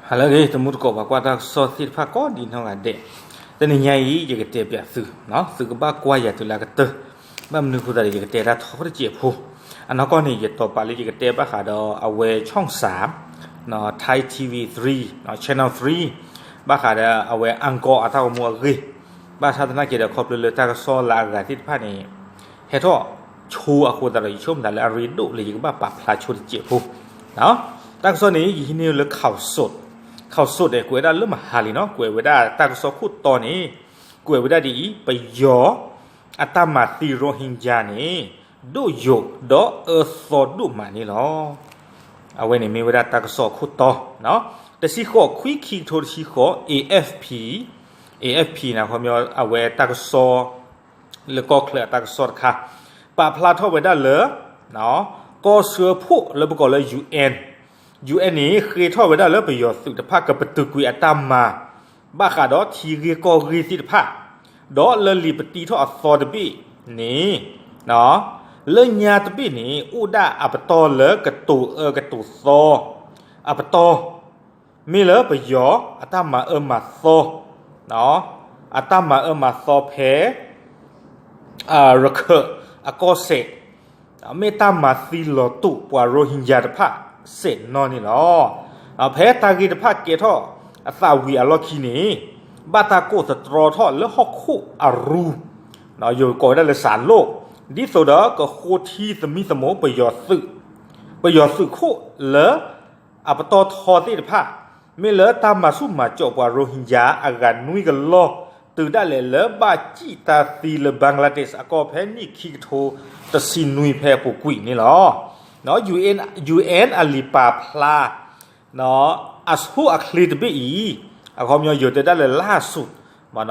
ဟါလၢအဂ့ၤ တံၤသကိးပှၤကွၢ်တၢ်ကစီၣ်သ့ၣ်တဖၣ်ကိးဒံနီၢ်ဂၤဒဲး, တနံၤညါအံၤ ယကတဲပၠးသု, သုကဘၣ်ကွၢ်ယၤတုၤလၢအကတၢၢ်, ဘၣ်မနုၤအဃိသတးဒီး ယကတဲတၢ်ထီတစဲးဖိ, အနီၢ်ကီၢ်န့ၣ် ယတီၤပာ်လၢယကတဲဘၣ်ဃးဒီးအဝဲ ช่องสาม, Thai TV three, Channel three, ဘၣ်ဃးဒီးအဝဲ Angkor အတၢ်ဂီၤမူအဂ့ၢ်, ဘၣ်ဆၣ်သနာ်က့ဒီး ခီဖျိလၢတၢ်ကစီၣ်လၢအဂၤသ့ၣ်တဖၣ်န့ၣ် ဟဲထီၣ်ဆိအဃိသတးဒီး ယဆိကမိၣ်သးလၢအရ့ဒိၣ်လၢယကဘၣ်ပာ်ဖျါဆိတစဲးဖိ, တၢ်ကစီၣ်န့ၣ် ယဟံးန့ၢ်လၢ ข่าวสด, ข่าวสด န့ၣ် ကွဲးဝဲဒၣ်လၢမဟါလံနီၤ, ကွဲးဝဲဒၣ်တၢ်ကစီၣ်ခိၣ်တီန့ၣ်, ကွဲးဝဲဒၣ်ဒ်အံၤ, ပယီၤအတၢ်မၤသံရိဟ့ကၠါန့ၣ် ဒိၣ်ယိာ်ဒီးအၢသီဒိၣ်မးန့ၣ်လီၤ. အဝဲန့ၣ်မ့ၢ်ဝဲဒၣ်တၢ်ကစီၣ်အခိၣ်တီ, တဆံဃိး ခွံ ခံကထိတဆံဃိး AFP, AFP န့ၣ် ခီပညီအဝဲတၢ်ကစီၣ် လၢကီၢ်ချၢအတၢ်ကစီၣ်တခါ, ပာ်ဖျါထီၣ်ဝဲဒၣ်လၢ ကီၢ်ဆှၢဖှိၣ်လၢပကိးလၢ UN, UN န့ၣ် ဃ့ထီၣ်ဝဲဒၣ်လၢပယီၤသုးတဖၣ်ကပတုာ်ကွံာ်အတၢ်မၤ ဘၣ်ဃးဒီးထံဂ့ၢ်ကီၢ်ဂ့ၢ်သ့ၣ်တဖၣ်, ဒီးလၢလံာ်ပတံထီၣ်အသီတဘ့ၣ်န့ၣ်, လၢညါတဘ့ၣ်န့ၣ် အိၣ်ဒၣ်အပတီၢ်လၢကတိၤအၢကတိၤသီ အပတီၢ် မ့ၢ်လၢပယီၤအတၢ်မၤအၢမၤသီ, အတၢ်မၤအၢမၤသီဖဲ ရခၢၣ်အကီၢ်စဲၣ်, မ့ၢ်တၢ်မၤသံလီၤတူာ်ပှၤရိဟ့ကၠါတဖၣ်စဲးနီၣ်န့ၣ်လီၤ. ဖဲတၢ်ဂ့ၢ်တဖၣ်ကဲထီၣ်အသးဝံၤအလီၢ်ခံန့ၣ်, ဘၣ်တၢ်ကိးသတြီထီၣ်လၢဟီၣ်ခိၣ်အရူ, ယိၤကိးဝဲဒၣ်လၢစးလိၣ်, ဒ်သိးဒီးကဃိထံသမံသမိး ပယီၤသုးခိၣ်လၢ အပတီၢ်ထီသ့ၣ်တဖၣ်, မ့ၢ်လၢတၢ်မၤဆူၣ်မၤကၠီးပှၤရိဟ့ကၠါအဂၤနွံကလီၢ်, တုၤဒၣ်လဲာ်လၢဘၣ်စံၣ်တၢ်သံလၢ Bangladesh အကီၢ်ဖဲနံၣ်ခံကထိတဆံနွံဖဲအပူၤကွံာ်န့ၣ်လီၤ. UN, UN အလံာ်ပာ်ဖျါ အဆိအချ့တဘ့ၣ်အံၤ, အခီပညီယိၤတဲဒၣ်လၢ ล่าสุด,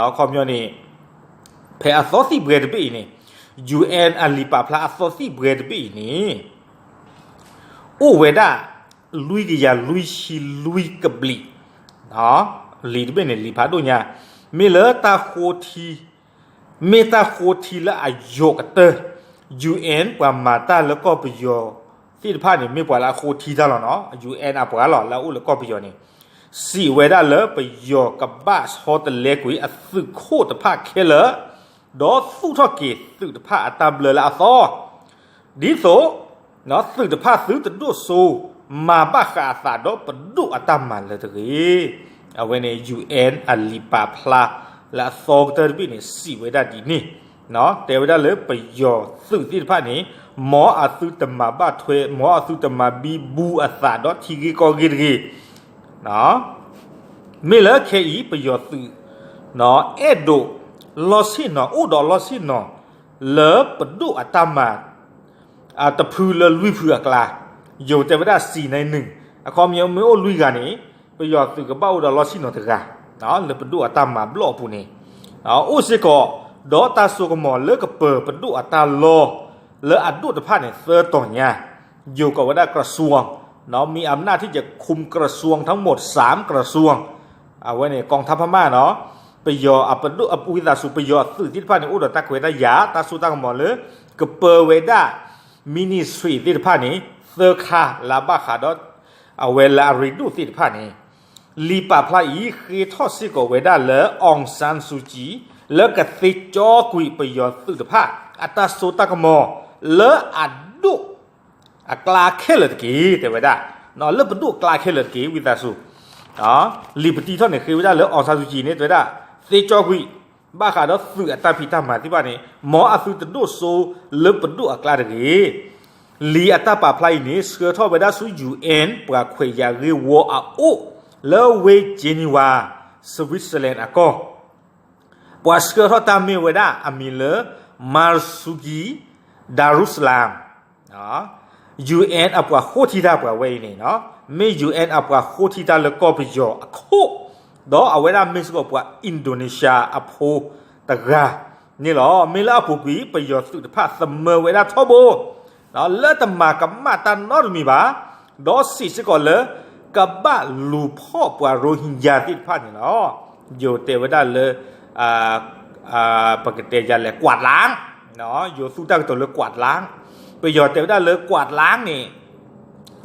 အခီပညီန့ၣ် ဖဲအသီသံၣ်ဘှဲတဘ့ၣ်အံၤန့ၣ်, UN အလံာ်ပာ်ဖျါအသီသံၣ်ဘှဲတဘ့ၣ်အံၤန့ၣ် အိၣ်ဝဲဒၣ် လွံၢ်ကယၤလွံၢ်ဆံလွံၢ်ကဘျံး, လံာ်တဘ့ၣ်န့ၣ် လံာ်ဖးဒိၣ်ညါ, မ့ၢ်လၢတၢ်ဃိထံ, မ့ၢ်တၢ်ဃိထံလၢအယိာ်ကတၢၢ်, UN ပှၤမၤတၢ်လၢကီၢ်ပယီၤသ့ၣ်တဖၣ်န့ၣ် မ့ၢ်ပှၤလၢအဃိထံတၢ်လီၤနီၤ, UN အပှၤလီၤ လၢအအိၣ်လၢကီၢ်ပယီၤန့ၣ်, စံးဝဲဒၣ်လၢပယီၤကဘၣ်ဆီတလဲကွံာ်အသုးခိၣ်တဖၣ်ခဲလၢာ်, ဒီးသူၣ်ထီၣ်က့ၤသုးတဖၣ်အတၢ်ဘျၢလၢအသီ ဒ်သိး သုးတဖၣ်သုတဒိၣ်စိ မၤဘၣ်ဃးအသးဒီးပဒိၣ်အတၢ်မၤလၢၤတဂ့ၤ. အဝဲန့ၣ် UN အလံာ်ပာ်ဖျါလၢအသီကတၢၢ်တဘ့ၣ်န့ၣ် စံးဝဲဒၣ်ဒ်န့ၣ်, တဲဝဲဒၣ်လၢပယီၤသုးသ့ၣ်တဖၣ်န့ၣ် မ်အသုတမၤဘၣ်ထွဲ မ်အသုတမၤဘံဘူအသးဒီးထံဂ့ၢ်ကီၢ်ဂ့ၢ်တဂ့ၤ. မ့ၢ်လၢခဲအံၤ ပယီၤသုး အဲၣ်ဒိးလီၢ်ဆ့ၣ်နီၤ အိၣ်ဒီးလီၢ်ဆ့ၣ်နီၤ လၢပဒိၣ်အတၢ်မၤ တဖုလၢလွံၢ်ဖုအကျါ, ယိၤတဲဝဲဒၣ် စံးနံနုၣ်, အခီပညီမ့ၢ်အိၣ်လွံၢ်ဂၤန့ၣ် ပယီၤသုးကဘၣ်အိၣ်ဒီးလီၢ်ဆ့ၣ်နီၤတဂၤ လၢပဒိၣ်အတၢ်မၤဘျီၣ်အပူၤန့ၣ်, အိၣ်စ့ၢ်ကီး ဒီးတၢ်စိကမီၤလၢကပၢၤပဒိၣ်အတၢ်လီၢ် လၢအဒိၣ်တဖၣ်န့ၣ် သၢတီၤညါ, ယိၤကိးဝဲဒၣ် กระทรวง, มีอำนาจที่จะคุมกระทรวงทั้งหมด สามกระทรวง, အဝဲန့ၣ် กองทัพพม่าနီၤ, ပယီၤအပဒိၣ် ဝံသးစူၤ ပယီၤအသုးသ့ၣ်တဖၣ်န့ၣ် အိၣ်ဒီးတၢ်ခွဲးတၢ်ယာ် တၢ်စိတၢ်ကမီၤလၢ ကပၢၤဝဲဒၣ် ministry သ့ၣ်တဖၣ်န့ၣ် သၢခါလၢအဘၣ်ဃးဒီး အဝဲလၢအရ့ဒိၣ်သ့ၣ်တဖၣ်န့ၣ်, လံာ်ပာ်ဖျါအံၤ ဃ့ထီၣ်စ့ၢ်ကီးဝဲဒၣ်လၢ အောင်ဆန်းစုကြည် လၢကသ့ကၠီကွံာ်ပယီၤသုးတဖၣ် အတၢ်စိတၢ်ကမီၤ လၢအဒိၣ် အကျါခဲလၢာ်တက့ၢ် တဲဝဲဒၣ်, လၢပဒိၣ်အကျါခဲလၢာ်တက့ၢ် ဝံသးစူၤ, လံာ်ပတံထီၣ်န့ၣ် ဃ့ဝဲဒၣ်လၢ အောင်ဆန်းစုကြည် န့ၣ် တဲဝဲဒၣ် သ့ကၠီကွံာ် ဘၣ်ဃးဒီးသုးအတၢ်ဖံးတၢ်မၤသ့ၣ်တဖၣ်န့ၣ် မ်အသုတဒိၣ်စိလၢပဒိၣ်အကျါတဂ့ၤ. လံာ်အတၢ်ပာ်ဖျါအံၤန့ၣ် ဆှၢထီၣ်ဝဲဒၣ်ဆူ UN ပှၤခွဲးယာ်ဂ့ၢ်ဝီအအိၣ် လၢဝ့ၢ် Geneva Switzerland အကီၢ် ပှၤဆှၢထီၣ်တၢ်မ့ၢ်ဝဲဒၣ်အမံၤလၢ Marzuki Darussalam, UN အပှၤဃိထံတၢ်ပှၤဝဲအံၤန့ၣ်, မ့ၢ် UN အပှၤဃိထံတၢ်လၢကီၢ်ပယီၤအခိၣ်, ဒီးအဝဲဒၣ်မ့ၢ်စ့ၢ်ကီးပှၤ Indonesia အဖိတဂၤန့ၣ်လီၤ. မ့ၢ်လၢအပူၤကွံာ် ပယီၤသုးတဖၣ်သမၢဝဲဒၣ်ထီဘိ လၢတမၤကမၣ်တၢ်နီတမံၤဘၣ်, ဒီးစံးစ့ၢ်ကီးလၢ ကဘၣ်လူၤဖီၣ်ပှၤရိဟ့ကၠါသ့ၣ်တဖၣ်န့ၣ်လီၤ. ယိၤတဲဝဲဒၣ်လၢ ပကတဲယၤလဲၣ် ကွးတလၢ်, ယိၤသူၣ်တၢ်ကတိၤလၢကွးတလၢ်, ပယီၤတဲဝဲဒၣ်လၢကွးတလၢ်န့ၣ်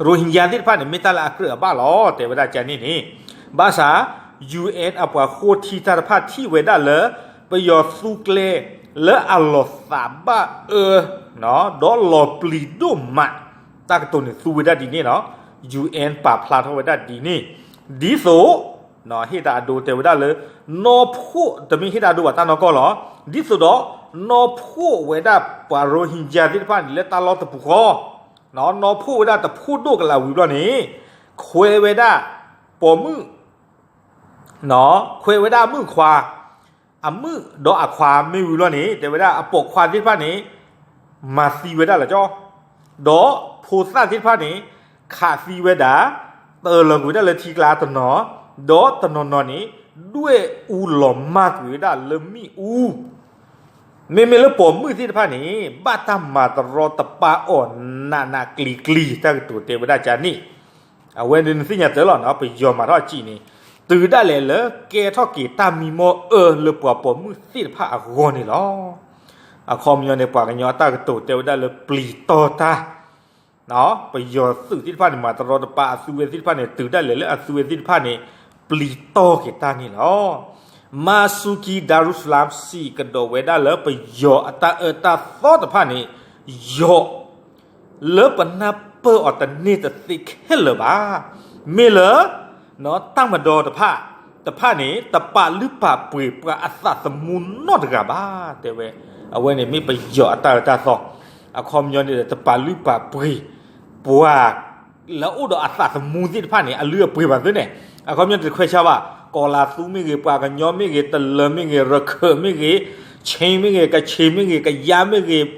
ရိဟ့ကၠါသ့ၣ်တဖၣ်န့ၣ် မ့ၢ်တၢ်လၢအကြၢးအဘၣ်လီၤ တဲဝဲဒၣ်ကန့ၣ်န့ၣ်, ဘၣ်ဆၣ် ယူႇအၣ်အၣ် အပှၤဃိထံတၢ်တဖၣ်ထံၣ်ဝဲဒၣ်လၢ ပယီၤသူကျဲလၢအလီၤသးဘၣ်အၢ ဒီးလီၤပျံၤဒိၣ်မး တၢ်ကတိၤန့ၣ်သူဝဲဒၣ်ဒ်န့ၣ်လီၤ. ယူၣ်အၣ်ပာ်ဖျါထီၣ်ဝဲဒၣ်ဒ်န့ၣ်, ဒ်သိး ဟ့ၣ်တၢ်အဒိတဲဝဲဒၣ်လၢ နီၢ်ဖှိၣ် တမ့ၢ်ဟ့ၣ်တၢ်အဒိဘၣ် တၢ်နီၢ်ကီၢ်လီၤ. ဒ်သိးဒီး နီၢ်ဖှိၣ်ဝဲဒၣ်ပှၤရိဟ့ကၠါသ့ၣ်တဖၣ်န့ၣ် လၢတၢ်လီၢ်တပူၤဃီ, နီၢ်ဖှိၣ်ဝဲဒၣ်တဖှိၣ်ဒိၣ်ကလးဝံၤဘျီန့ၣ် ခွဲးဝဲဒၣ် ပိာ်မုၣ် ခွဲးဝဲဒၣ်အမုၣ်အခွါ, အမုၣ်ဒီးအခွါမ့ၢ်ဝံၤလီၤန့ၣ် တဲဝဲဒၣ်အပိာ်ခွါသ့ၣ်တဖၣ်န့ၣ် မၤသံဝဲဒၣ်လီၤကၠီ, ဒီးဖိသၣ်သ့ၣ်တဖၣ်န့ၣ် ခးသံဝဲဒၣ်, တၢၢ်လီၤကွံာ်ဝဲဒၣ်လၢထံကျါတနီၤ, ဒီးတနီၤနီၤန့ၣ် ဒွဲၣ်အူလီၤမၢ်ကွံာ်ဝဲဒၣ်လၢမ့ၣ်အူ မ့မ့ၢ်လၢပိာ်မုၣ်သ့ၣ်တဖၣ်န့ၣ် ဘၣ်တၢ်မၤတရီတပါအီၤနးနးကျံၤကျံၤ တၢ်ကတိၤတဲဝဲဒၣ်ကန့ၣ်, အဝဲန့ၣ်နသ့ၣ်ညါတၢ်လီၤနီၤ ပယီၤမၤထီၣ်အစံးန့ၣ် တုၤဒၣ်လဲာ်လၢကဲထီၣ်က့ၤတၢ်မံမီၢ်အၢလၢပှၤပိာ်မုၣ်သ့ၣ်တဖၣ်အဂီၢ်န့ၣ်လီၤ. အခီပညီန့ၣ် ပှၤကညီအတၢ်ကတိၤတဲဝဲဒၣ်လၢပျံၤတီၢ်တၢ် ပယီၤသုးသ့ၣ်တဖၣ်န့ၣ် မၤတရီတပါအသုဝဲသ့ၣ်တဖၣ်န့ၣ် တုၤဒၣ်လဲာ်လၢအသုဝဲသ့ၣ်တဖၣ်န့ၣ် ပျံၤတီၢ်က့ၤတၢ်န့ၣ်လီၤ. မၤဆူခံ ဒါရူၡလၢမ် စံးကဒီးဝဲဒၣ်လၢပယီၤအတၢ်အၢတၢ်သီတဖၣ်န့ၣ် ယီၤ လၢပနၢ်ပၢၢ်အီၤတန့ၢ်တသ့ခဲလၢာ်ဘၣ်. မ့ၢ်လၢ တၢ်မၤဒီးတဖၣ် တဖၣ်န့ၣ် တပာ်လုၢ်ပာ်ပှ့ၤပှၤအသးသမူနီတဂၤဘၣ် တဲဝဲ. အဝဲန့ၣ်မ့ၢ်ပယီၤအတၢ်အၢတၢ်သီ အခီပညီန့ၣ်ဒီး တပာ်လုၢ်ပာ်ပှ့ၤ ပှၤ လၢအအိၣ်ဒီးအသးသမူသ့ၣ်တဖၣ်န့ၣ် အလုၢ်အပှ့ၤဘၣ်သ့န့ၣ် အခီပညီတခွဲးဆါဘၣ် ကီၤလၤသူမ့ၢ်ဂ့ၤ ပှၤကညီမ့ၢ်ဂ့ၤ တလၢၤမ့ၢ်ဂ့ၤ ရခၢၣ်မ့ၢ်ဂ့ၤ ခ့မ့ၢ်ဂ့ၤ ကခ့ၣ်မ့ၢ်ဂ့ၤ ကယါမ့ၢ်ဂ့ၤ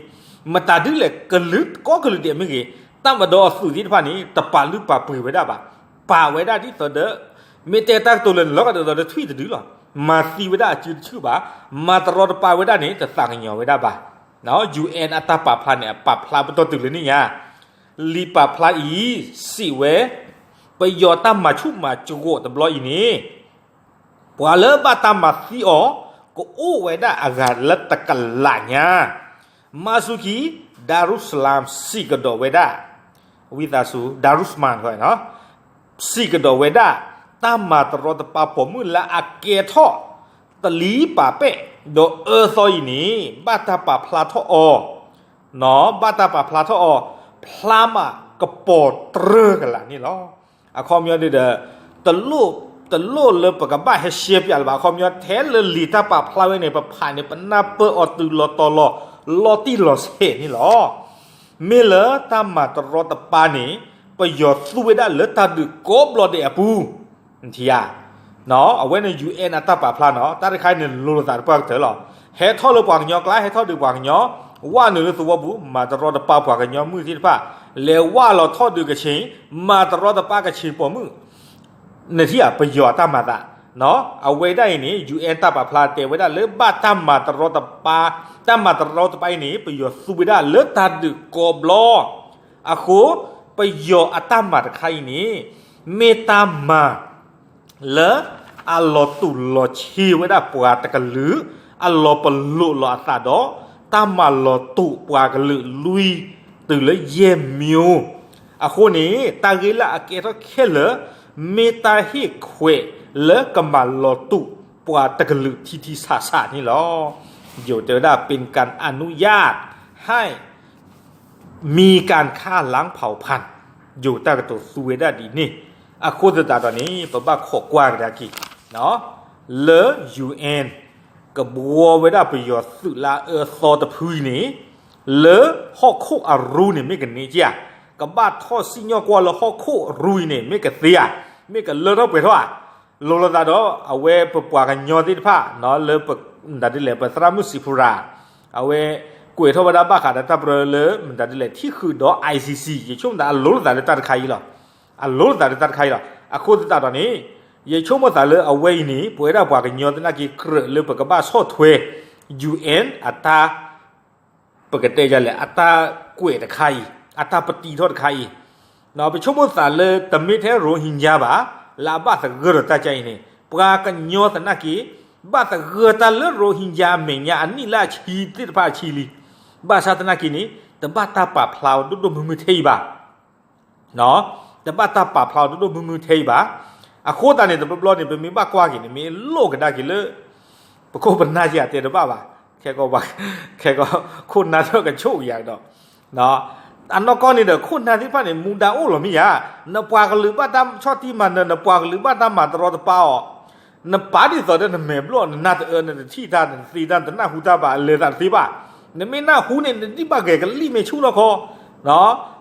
မတၤဒုလဲၣ် ကလုာ်ကိးကလုာ်ဒဲးမ့ၢ်ဂ့ၤ တၢ်မၤဒီးအသုးသ့ၣ်တဖၣ်န့ၣ် တပာ်လုၢ်ပာ်ပှ့ၤဝဲဒၣ်ဘၣ်. ပာ်ဝဲဒၣ်ဒ်သိးဒီး မ့ၢ်တဲတၢ်ကတိၤလၢနလီၢ်ကဒီးဒီးတထွံၣ်တဒုလီၤ. မၤသံဝဲဒၣ်အစုတဆူၣ်ဘၣ်. မၤတရီတပါဝဲဒၣ်န့ၣ် တသးကညီၤဝဲဒၣ်ဘၣ်. ယူၣ်အၣ်အတၢ်ပာ်ဖျါန့ၣ် အပာ်ဖျါပတီၢ်တုၤလၢန့ၣ်ညါ လံာ်ပာ်ဖျါအံၤ စံးဝဲ ပယီၤတၢ်မၤဆူၣ်မၤစိးတဘျီအံၤန့ၣ် ပှၤလၢဘၣ်တၢ်မၤသံအီၤ ကအိၣ်ဝဲဒၣ်အဂၤလၢတကလးညါ. မၤဆူၣ်ခံ ဒါရူၡလၢမ် စံးကဒီးဝဲဒၣ် ဝံသးစူၤ ဒါရူၡမၢၣ် စံးကဒီးဝဲဒၣ် တၢ်မၤတရီတပါပိာ်မုၣ်လၢအကဲထီၣ် တလံၤပာ်ပဲၣ် ဒီးအၢသီအံၤန့ၣ် ဘၣ်တၢ်ပာ်ဖျါထီၣ်အီၤ ဘၣ်တၢ်ပာ်ဖျါထီၣ်အီၤ ဖျါမးကပီၤတြၢၢ်ကလာ်န့ၣ်လီၤ. အခီပညီန့ၣ်ဒီး တလိၣ်လၢပကဘၣ်ဟဲရှဲပၠးလၢၤဘၣ်. အခီပညီထဲလၢလံာ်တၢ်ပာ်ဖျါဝဲန့ၣ် ပဖးန့ၣ် ပနၢ်ပၢၢ်အီၤတုၤလီၤတီၤလီၤ လီၤတံၢ်လီၤဆဲးန့ၣ်လီၤ. မ့ၢ်လၢတၢ်မၤတရီတပါန့ၣ် ပယီၤသူဝဲဒၣ်လၢတၢ်ဒုးကိးဘျီဒဲးအပူၤ နထံၣ်ဧါ. အဝဲန့ၣ် ယူၣ်အၣ်အတၢ်ပာ်ဖျါနီၤ တၢ်တခါအံၤန့ၣ် လိၤလိာ်သးတပှၢ်ကတၢၢ်လီၤ. ဟဲထီၣ်လၢပှၤကညီကျါ ဟဲထီၣ်ဒုးပှၤကညီ, ဝဲနုာ်လၢသဝီပူၤ မၤတရီတပါပှၤကညီမုၣ်သ့ၣ်တဖၣ်, လဲၤဝဲလီၤထီၣ်ဒုးကခ့ၣ်, မၤတရီတပါကခ့ၣ်ပိာ်မုၣ်, နထံၣ်ဧါ ပယီၤအတၢ်မၤသး, အဝဲဒၣ်အံၤန့ၣ် ယူၣ်အၣ်တၢ်ပာ်ဖျါတဲဝဲဒၣ်လၢ ဘၣ်တၢ်မၤတရီတပါ, တၢ်မၤတရီတပါအံၤန့ၣ် ပယီၤသူဝဲဒၣ်လၢတၢ်ဒုးကိးဘျီ, အဃိ ပယီၤအတၢ်မၤတခါအံၤန့ၣ် မ့ၢ်တၢ်မၤ လၢအလီၤတူာ်လီၤဆ့ဝဲဒၣ်ပှၤတကလုာ်, အလီၤပလိာ်လီၤအသးဒီး တၢ်မၤလီၤတူာ်ပှၤကလုာ်လွံၢ် တုၤလၢယဲၢ်မံၤ, အဃိန့ၣ် တၢ်ဂ့ၢ်လၢအကဲထီၣ်ခဲလၢာ် မ့ၢ်တၢ်ဟ့ၣ်ခွဲးလၢကမၤလီၤတူာ်ပှၤတကလုာ်ထံထံဆးဆးန့ၣ်လီၤ. ယိၤတဲဝဲဒၣ် เป็นการอนุญาตให้ มีการฆ่าล้างเผ่าพันธุ์, ယိၤတၢ်ကတိၤသူဝဲဒၣ်ဒ်န့ၣ်, အဃိသတးဒီးန့ၣ် ပဘၣ်ခိးကွၢ်ကဒါက့ၤ လၢ ယူၣ်အၣ် ကဘှီဝဲဒၣ်ပယီၤသုးလၢအအၢသီတဖုအံၤန့ၣ် လၢဟီၣ်ခိၣ်အရူန့ၣ်မ့ၢ်ကန့ၢ်ဧါ, ကဘၣ်ထီၣ်စံၣ်ညီၣ်ကွီၢ်လၢဟီၣ်ခိၣ်ရူအံၤန့ၣ် မ့ၢ်ကသ့ဧါ, မ့ၢ်ကလၢထီၣ်ပှဲၤထီၣ်ဧါ, လိၤလိာ်သးဒီး အဝဲပပှၤကညီသ့ၣ်တဖၣ် လၢ မတၤဒ်လဲၣ် ပသရၣ်မုၣ်စံၣ်ဖူရၤ အဝဲကွဲးထီၣ်ဝဲဒၣ်ဘၣ်ဃးဒီးတၢ်ပြၢလၢ မတၤဒ်လဲၣ် ထံၣ်ဃုာ်ဒီး ICC, ယဆိကမိၣ်သးအလိၤလိာ်သးလၢတၢ်တခါအံၤလီၤ. အလိၤလိာ်သးလၢတၢ်တခါအံၤလီၤ. အဃိသတးဒီးန့ၣ် ယဆိကမိၣ်သးလၢအဝဲအံၤန့ၣ် ပဝဲဒၣ်ပှၤကညီသနာ်က့ ကြၢးလၢပကဘၣ်ဆီၣ်ထွဲ ယူၣ်အၣ် အတၢ် ပကတဲယလဲၣ် အတၢ်ကွဲးတခါအံၤ, အတၢ်ပတံထီၣ်တခါအံၤ, ပဆိကမိၣ်သးလၢတမ့ၢ်ထဲရိဟ့ကၠါဘၣ် လၢအဘၣ်သဂၢၢ်ဒီးတၢ်ကါအံၤန့ၣ် ပှၤကညီသနာ်က့ ဘၣ်သဂၢၢ်တၢ်လၢရိဟ့ကၠါအမဲာ်ညါ အနံၣ်လၢအဆံသ့ၣ်တဖၣ်အဆံလံ. ဘၣ်ဆၣ်သနာ်က့န့ၣ် တဘၣ်တၢ်ပာ်ဖျါအီၤဒိၣ်ဒိၣ်မုၢ်မုၢ်ထဲအံၤဘၣ်. တဘၣ်တၢ်ပာ်ဖျါအီၤဒိၣ်ဒိၣ်မုၢ်မုၢ်ထဲအံၤဘၣ်. အဃိသတးန့ၣ် တဘျီဘျီန့ၣ် ပမ့ၢ်ဘၣ်ကွၢ်က့ၤန့ၣ် မ့ၢ်လိၣ်ကဒါက့ၤလၢ ပခိၣ်ပနၢ်ယၤတဲတဘၣ်ဘၣ်, ခဲကီး ခဲကီး ခိၣ်နၢ်ထီၣ်ကဆိၣ်က့ၤယၤကဒီး, အနီၢ်ကီၢ်န့ၣ်ဒီး ခိၣ်နၢ်သ့ၣ်တဖၣ်န့ၣ် မူဒါအိၣ်လီၤမ့ၢ်ဧါ, နပှၤကလုာ်ဘၣ်တၢ်ဆီၣ်တံၢ်မၤနၢၤ နပှၤကလုာ်ဘၣ်တၢ်မၤတရီတပါအီၤ, နပာ်ဒ်သိးဒီးနမဲာ်ဘျီၣ် နနၢ်တအၢ နတထံၣ်တၢ် နတသ့တၢ် နတနၢ်ဟူတၢ်ဘၣ် အလဲၤသးတသ့ဘၣ်, နမ့ၢ်နၢ်ဟူန့ၣ် နဒ်ဘၣ်ဂဲၤကလံၣ်မ့ၢ်ဆူၣ်လီၤခီ,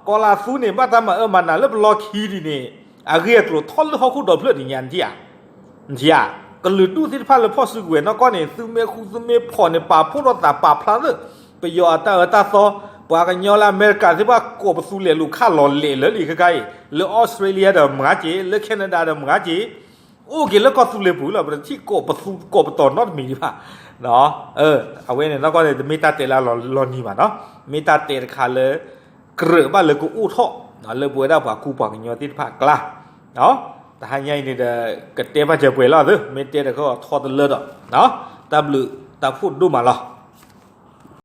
ကီၤလၤသူန့ၣ် ဘၣ်တၢ်မၤအၢမၤနးလၢပလီၢ်ခံဒ်န့ၣ် အဂ့ၢ်အကျိၤထီၣ်လၢဟီၣ်ခိၣ်ဒီဖျၢၣ်တညါ နထံၣ်ဧါ, နထံၣ်ဧါ, ကလုာ်ဒူၣ်သ့ၣ်တဖၣ်လၢဖီၣ်စုကဝဲၤနီၢ်ကီၢ်န့ၣ် သုမ့ၢ်ဃူသုမ့ၢ်ဖိးန့ၣ် ပာ်ဖှိၣ်ထီၣ်သးပာ်ဖျါသ့ၣ်, ပယီၤအတၢ်အၢတၢ်သီ, ပှၤကညီလၢအမဲရကၤသ့ၣ်တဖၣ် ကိးပသူလဲၤလူၤခးလီၤလဲၤလၢလံခဲခါအံၤ, လၢအီစထြ့လယါဒီးမၤက့ၤ, လၢ Canada ဒီးမၤက့ၤ, အိၣ်က့ၤလၢကီၢ်သူလ့ၤပူၤလီၤ, ပတထံၣ်ကိးပသူကိးပတီၤနီတမံၤဒံးဘၣ်. အဝဲန့ၣ်နီၢ်ကီၢ်န့ၣ် တမ့ၢ်တၢ်တဲလၢလီၤနံၤဘၣ်နီၤ, မ့ၢ်တၢ်တဲတခါလၢ ကြၢးဘၣ်လၢကအိၣ်ထီၣ် လၢပဝဲဒၣ်ပှၤကူပှၤကညီသ့ၣ်တဖၣ်အကျါ, တဟါညါအံၤန့ၣ်ဒီး ကတဲဘၣ်စၢၤပှဲၤလီၤသ့, မ့ၢ်တဲဒီးကထီတလၢဒီး, တၢ်ဘျုးတၢ်ဖှိၣ်ဒိၣ်မးလီၤ.